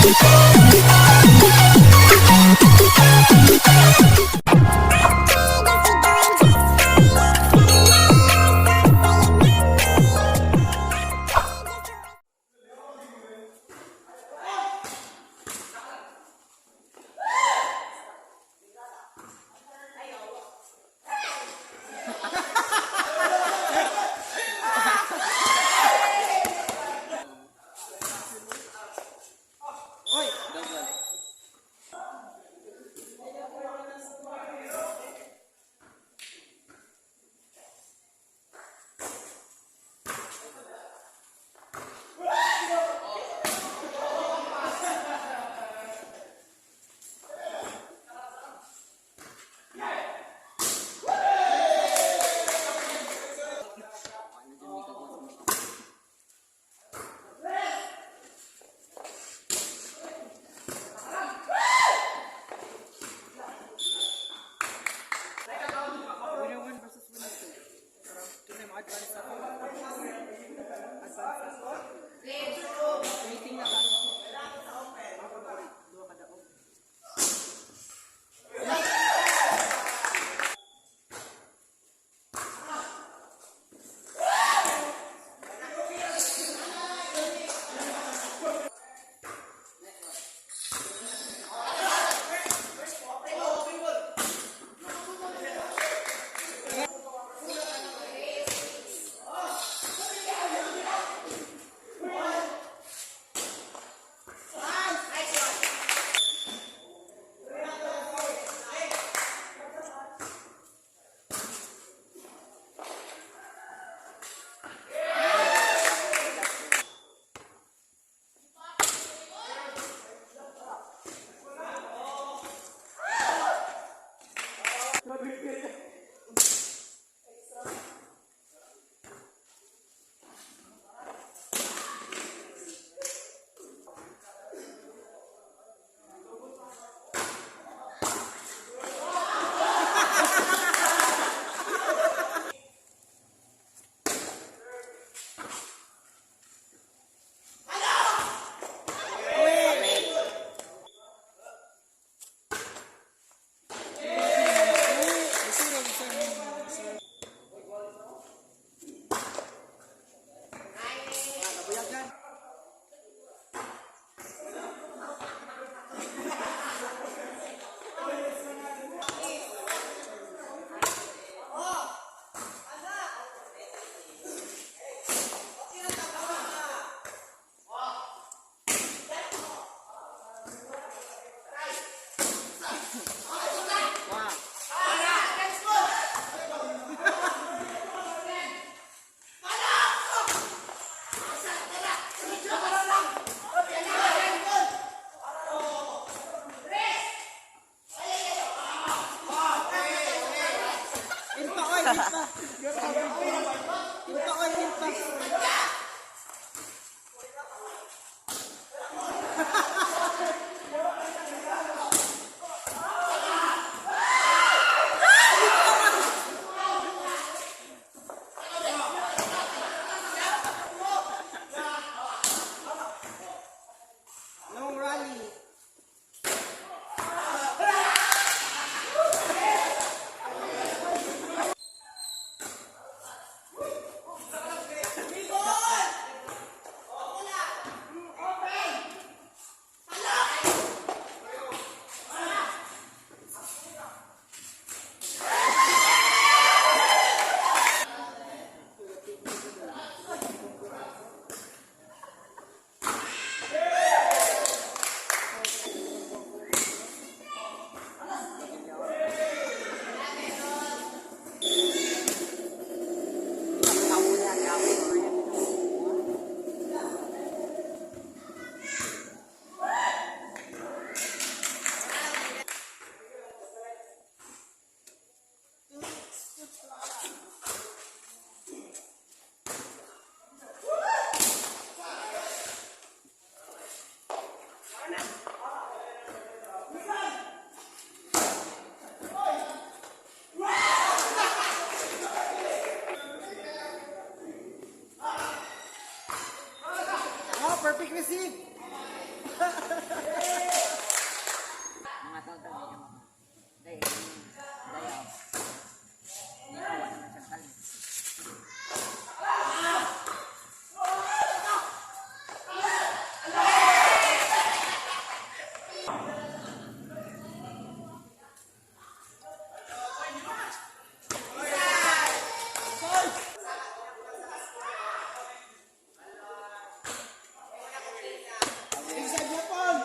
Double. Winner 1 versus winner 2. Tunay mo advance ako. Advance ako. Meeting na ba? Duha ka daog. In pa, oy, in pa. In pa, oy, in pa. Long rally. Oh, perfect receive. Mga taon-taon niya mga. Dahil, dahil, nikawa naman siyang kalmo. Inside weapon!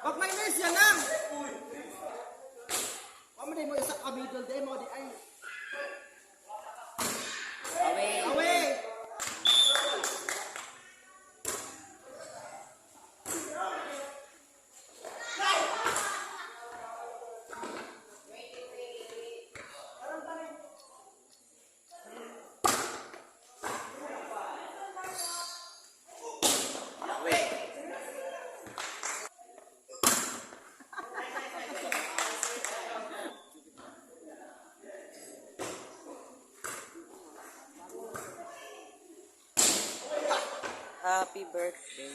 Wag may miss yan lang! Wa man mo isa ka middle day mo di ay. Away! Away! Happy birthday.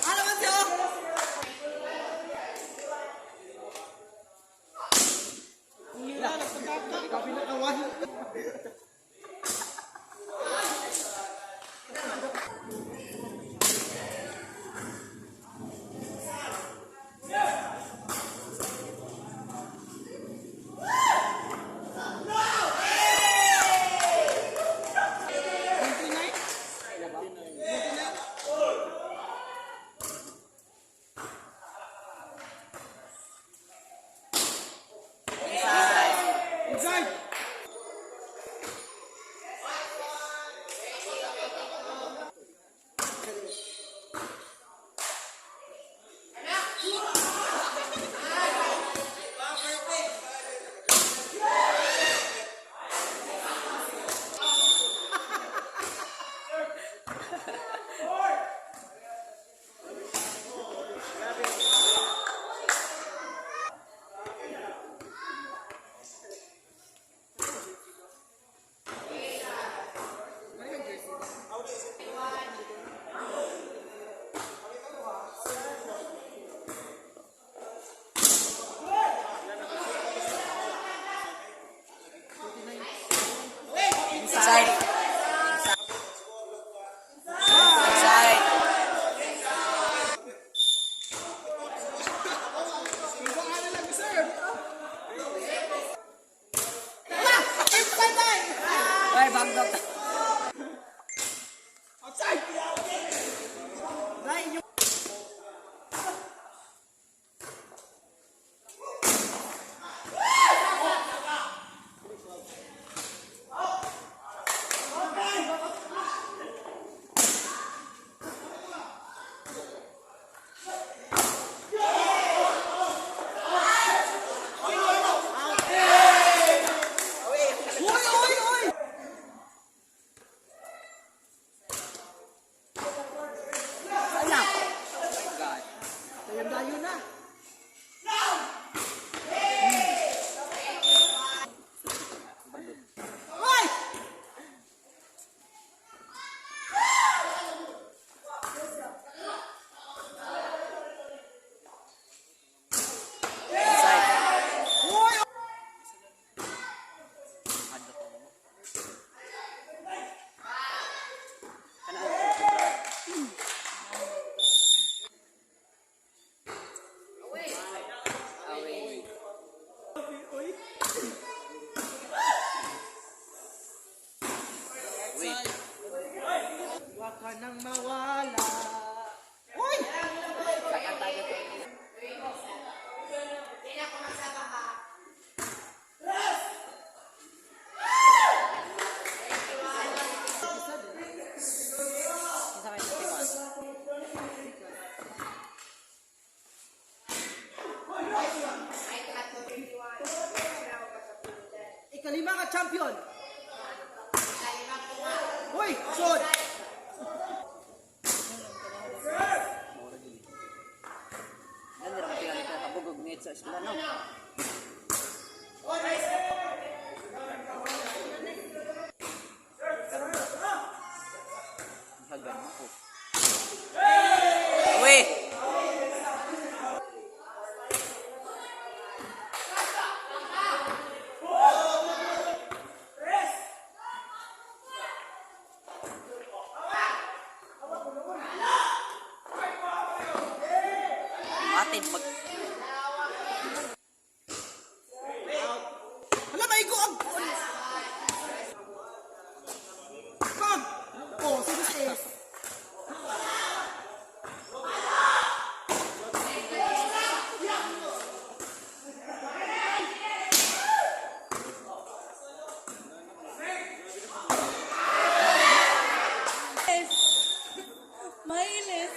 Ano man siya? Nila nagpataka. Ikaw pinakawan. Dayon-dayon na. Hoy! Inside. Hoy! Hadlok ko mo. Kana ang Away. Wait. Huwag ka nang mawala. Hoy! Kaya tayo to. Kinsa may 21? Ikalima ka champion. Hoy, sod. Mura gid. Ganda ra tinggal ka kabugog net sa eskwela, no? Karon ba? Hagan mo ko. Uy! Atin mag Hala, maigo ang... Bang! Oh, sino si Ace? Mailis.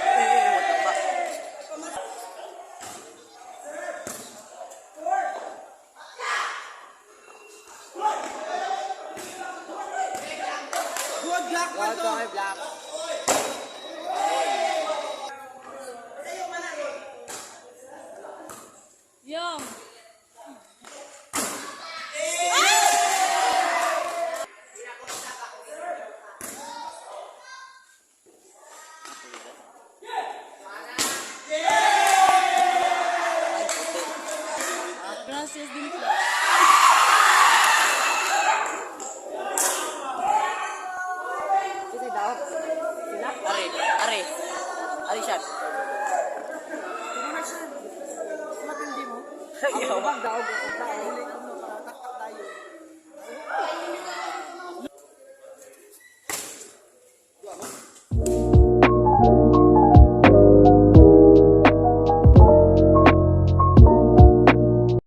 Eh, what the fuck? Good luck man Good to. boy, Black. Yum. Ay, puti. Gracias din po. Kasi daw. Sila? Are, are. Are siya. Pero na siya. Matindi mo. Ayaw. Bang daog, daog.